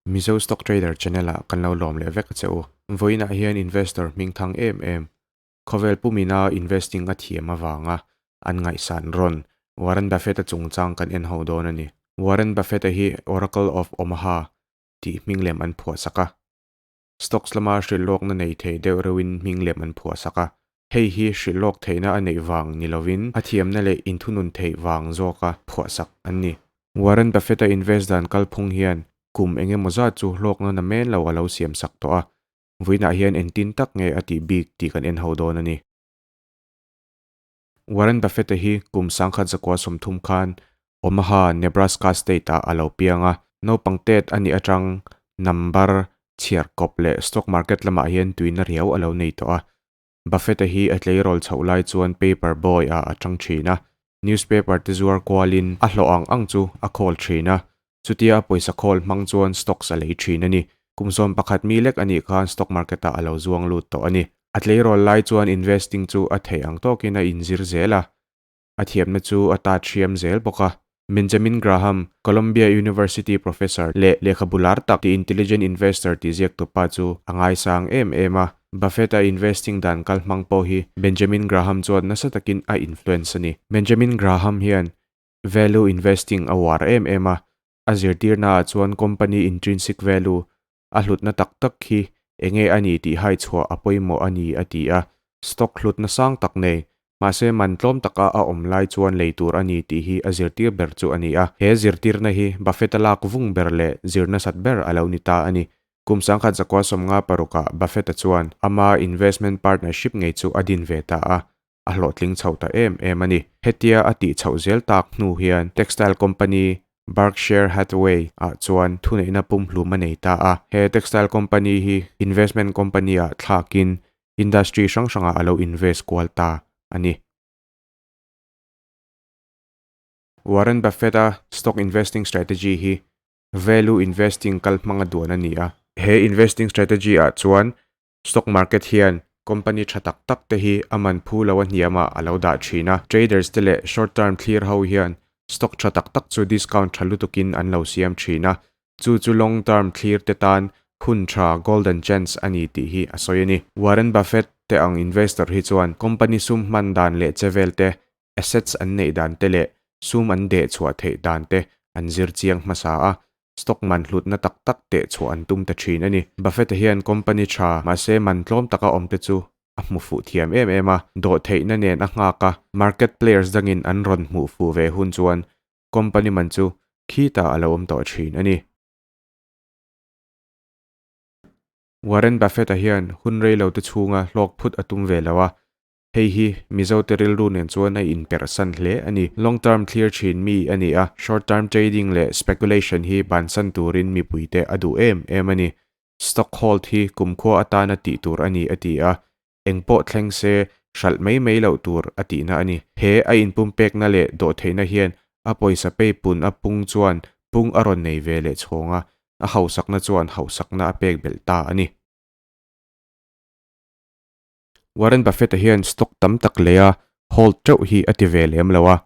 Mizo Stock Trader channel ah kan lo lawm leh vek a che u. Vawiinah hian investor hming thang em em, khawvel pumina investing a thiam avanga an ngaihsan rawn Warren Buffett-a chungchang kan en ho dawn a ni. Warren Buffett-a hi Oracle of Omaha tih hming lem an phuah sak a. Stocks lama hrilhlawkna nei thei deuh reuhin hming lem an phuah sak a. Hei hi hrilhlawk theihna a neih vang ni lovin a thiamna leh inthunun theih vang zawka phuah sak an ni. Warren Buffett-a invest dan kalphung hian kum eng emaw zat chu hlawkna na men lo a lo siam sak tawh a, vawiinah hian engtin tak nge a tih bik tih kan en ho dawn a ni. Warren Buffett-a hi kum 1930 khan Omaha, Nebraska State-ah a lo piang a, naupang tet a nih atang number chhiar kawp leh stock market lamah hian tuina riau a lo nei tawh a. Buffett-a hi a tleirawl chhoh lai chuan paper boy ah a tang thin a, newspaper te zuar kualin a hlawh ang ang chu a khawl thin a, chutia a pawisa khawl hmang chuan stocks a lei thin a ni. Kum 11 mi lek a nih khan stock market ah a lo zuang lut tawh a ni. A tleirawl lai chuan investing chu a theih ang tawkin a inzir zel a, A thiamna chu a tat hriam zel bawk a. Benjamin Graham, Columbia University professor leh lehkhabu lar tak The Intelligent Investor tih ziaktupa chu a ngaisang em em a. Buffett-a investing dan kal hmang pawh hi Benjamin Graham chuan nasa takin a influence a ni. Benjamin Graham hian value investing a uar em em a, a zirtirnaah chuan company intrinsic value a hlutna tak tak hi enge a ni tih hai chhuah a pawimawh a ni a ti a, stock hlutna sang tak nei, mahse man tlawm taka a awm lai chuan lei tur a ni tih hi a zirtir ber chu a ni a. He zirtirna hi Buffett-a lak vung ber leh zir nasat ber a lo ni ta a ni. Kum 1956 ah Buffett-a chuan ama investment partnership ngei chu a din ve ta a, a hlawhtling chho ta em em a ni. Hetia a tih chhoh zel tak hnu hian textile company Berkshire Hathaway ah chuan thuneihna pumhlum a nei ta a. He textile company hi investment company ah thlakin industry hrang hrangah a lo invest kual ta a ni. Warren Buffett-a stock investing strategy hi value investing kal hmanga duan a ni a. He investing strategy ah chuan Stock market hian company tha tak tak te hi a man phu lo a hniam ah a lo dah thin a, traders te leh short term thlir ho hian stock tha tak tak chu discount tha lutuk in an lo siam thin a, chu chu long term thlir te tan hun tha golden chance a ni tih hi a sawi a ni. Warren Buffett te ang investor hi chuan company sum hman dan leh chevel te, assets an neih dan te leh sum an deh chhuah theih dan te an zir chiang hmasa a, Stock man hlutna tak tak teh chhuah an tum ta thin a ni. Buffett-a hian company tha, mahse man tlawm taka awm te chu a hmu fuh thiam em em a, dawhtheihna nen a nghak a, market players dangin an rawn hmuh fuh ve hun chuan company man chu khitah a lo awm tawh thin a ni. Warren Buffett-a hian hun reilo te chhunga hlawk phut a tum ve lo a, Hei hi Mizote rilru nen chuan a inperhsan hle a ni. Long term thlir thin mi a ni a, short term trading leh speculation hi bansan turin mipuite a duh em em a ni. Stock hold hi kumkhua atana tih tur a ni a ti a, engpawh thleng se hralh mai mai loh tur a tihna a ni. He a inpumpekna leh dawhtheihna hian a pawisa peipun a pung chuan pung a rawn nei ve leh chhawng a, a hausakna chuan hausakna a pek belh ta a ni. Warren Buffett-a hian stock tam tak lei a hold teuh hi a ti ve lem lo a,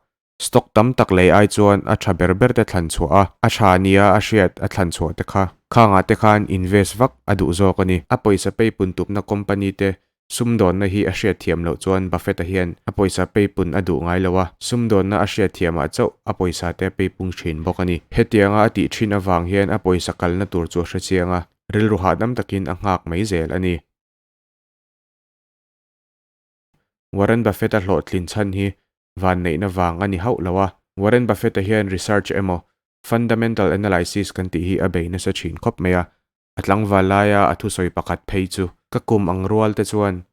stock tam tak lei ai chuan a tha ber ber te thlan chhuah a, a tha nia a hriat a thlan chhuah te kha khangah te khan invest vak a duh zawk a ni. A pawisa peipun tupna company te sumdawnna hi a hriat thiam loh chuan Buffett-a hian a pawisa peipun a duh ngai lo a, sumdawnna a hriat thiamah chauh a pawisa te a peipung thin bawk a ni. Hetianga a tih thin avang hian a pawisa kalna tur chu a hrechiang a, rilru hahdam takin a nghak mai zel a ni. Warren Buffett-a hlawhtlin chhan hi vanneihna vang a ni hauh lo a. Warren Buffett-a hian research emaw fundamental analysis kan tih hi a bei nasa thin khawp mai a. A tlangval laia a thusawi pakhat phei chu. Ka kum ang rual te chuan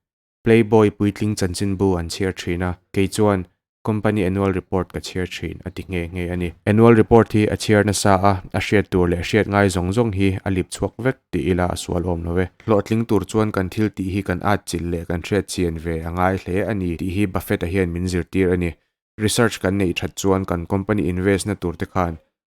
Playboy puitling chanchinbu an chhiar thin a, kei chuan Company annual report ka chhiar thin a ti nghe nghe a ni. Annual report hi a chhiar nasa a, a hriat tur leh hriat ngai zawng zawng hi a lip chhuak vek tih ila a sual awm lo e. Hlawhtling tur chuan kan thil tih hi kan at chilh leh kan hriat chian ve a ngai hle a ni tih hi Buffett-a hian min zirtir a ni. Research kan neih that chuan kan company invest na tur te khan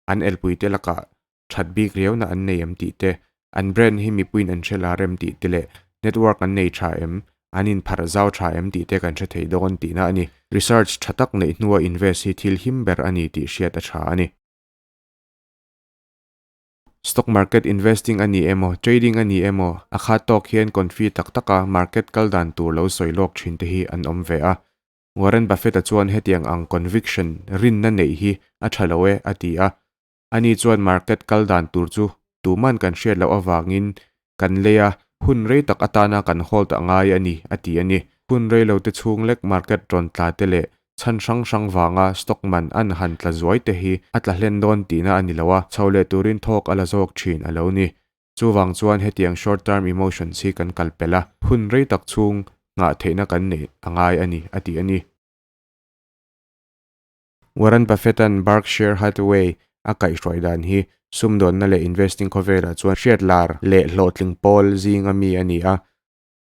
an elpui te lakah that bik riauna an nei em tih te, an brand hi mipuiin an hre lar em tih te leh network an nei tha em, an inpharh zau tha em tih te kan hre thei dawn tihna a ni. Research tha tak neih hnua invest hi thil him ber a ni tih hriat a tha a ni. Stock market investing a ni emaw, trading a ni emaw, a khat tawk hian confi tak taka market kal dan tur lo sawi lawk thin te hi an awm ve a. Warren Buffett-a chuan hetiang ang conviction, rinna neih hi a tha lo e a ti a. Ani chuan market kal dan tur chu tuman kan hriat loh avangin kan lei a, hun rei tak atana kan hold a ngai a ni a ti a ni. Hun rei lo te chhung lek market rawn tla te leh chhan hrang hrang vanga stock man an han tla zuai te hi a tla hlen dawn tihna a ni lo a, chho leh turin thawk a la zawk thin a lo ni. Chuvang chuan hetiang short term emotions hi kan kal pelh a, hun rei tak chhung nghah theihna kan neih a ngai a ni, a ti a ni. Warren Buffett-a'n Berkshire Hathaway a kaihhruai dan hi sumdawnna leh investing khawvelah chuan hriat lar leh hlawhtling pawl zinga mi a ni a,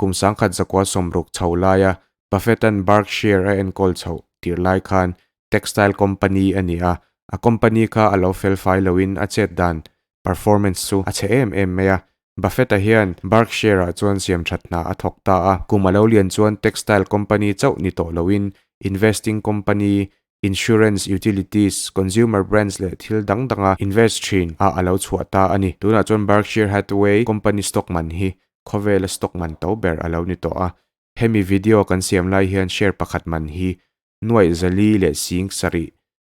Kum 1960 chho laia Buffett-a'n Berkshire a enkawl chhoh tirh lai khan textile company a ni a, a company kha a lo felfai loin a chet dan, performance, chu a chhe em em mai a. Buffett-a hian Berkshire-ah chuan siam that hna a thawk ta a, kum a lo lian chuan textile company chauh ni tawh loin investing company, insurance, utilities, consumer brands leh thil dang danga invest thin ah a lo chhuah ta a ni. Tunah chuan Berkshire Hathaway company stock man hi khawvela stock man to ber a lo ni tawh a. Hemi video kan siam lai hian share pakhat man hi nuaih zali leh sing sarih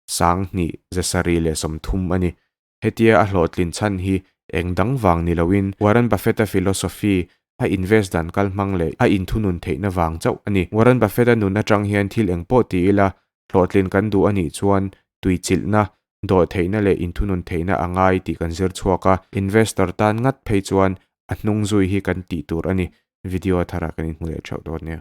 sang hnih zasarih leh 30 a ni. Hetia a hlawhtlin chhan hi eng dang vang ni loin Warren Buffett-a philosophy a invest dan kal hmang leh a inthunun theihna vang chauh a ni. Warren Buffett-a nun atang hian thil eng pawh ti ila hlawhtlin kan duh a nih chuan tuichilhna, dawh theihna leh inthunun theihna a ngai tih kan zir chhuak a, investor tan ngat phei chuan a hnung zui hi kan tih tur a ni. Video tharah kan inhmu leh theuh dawn nia.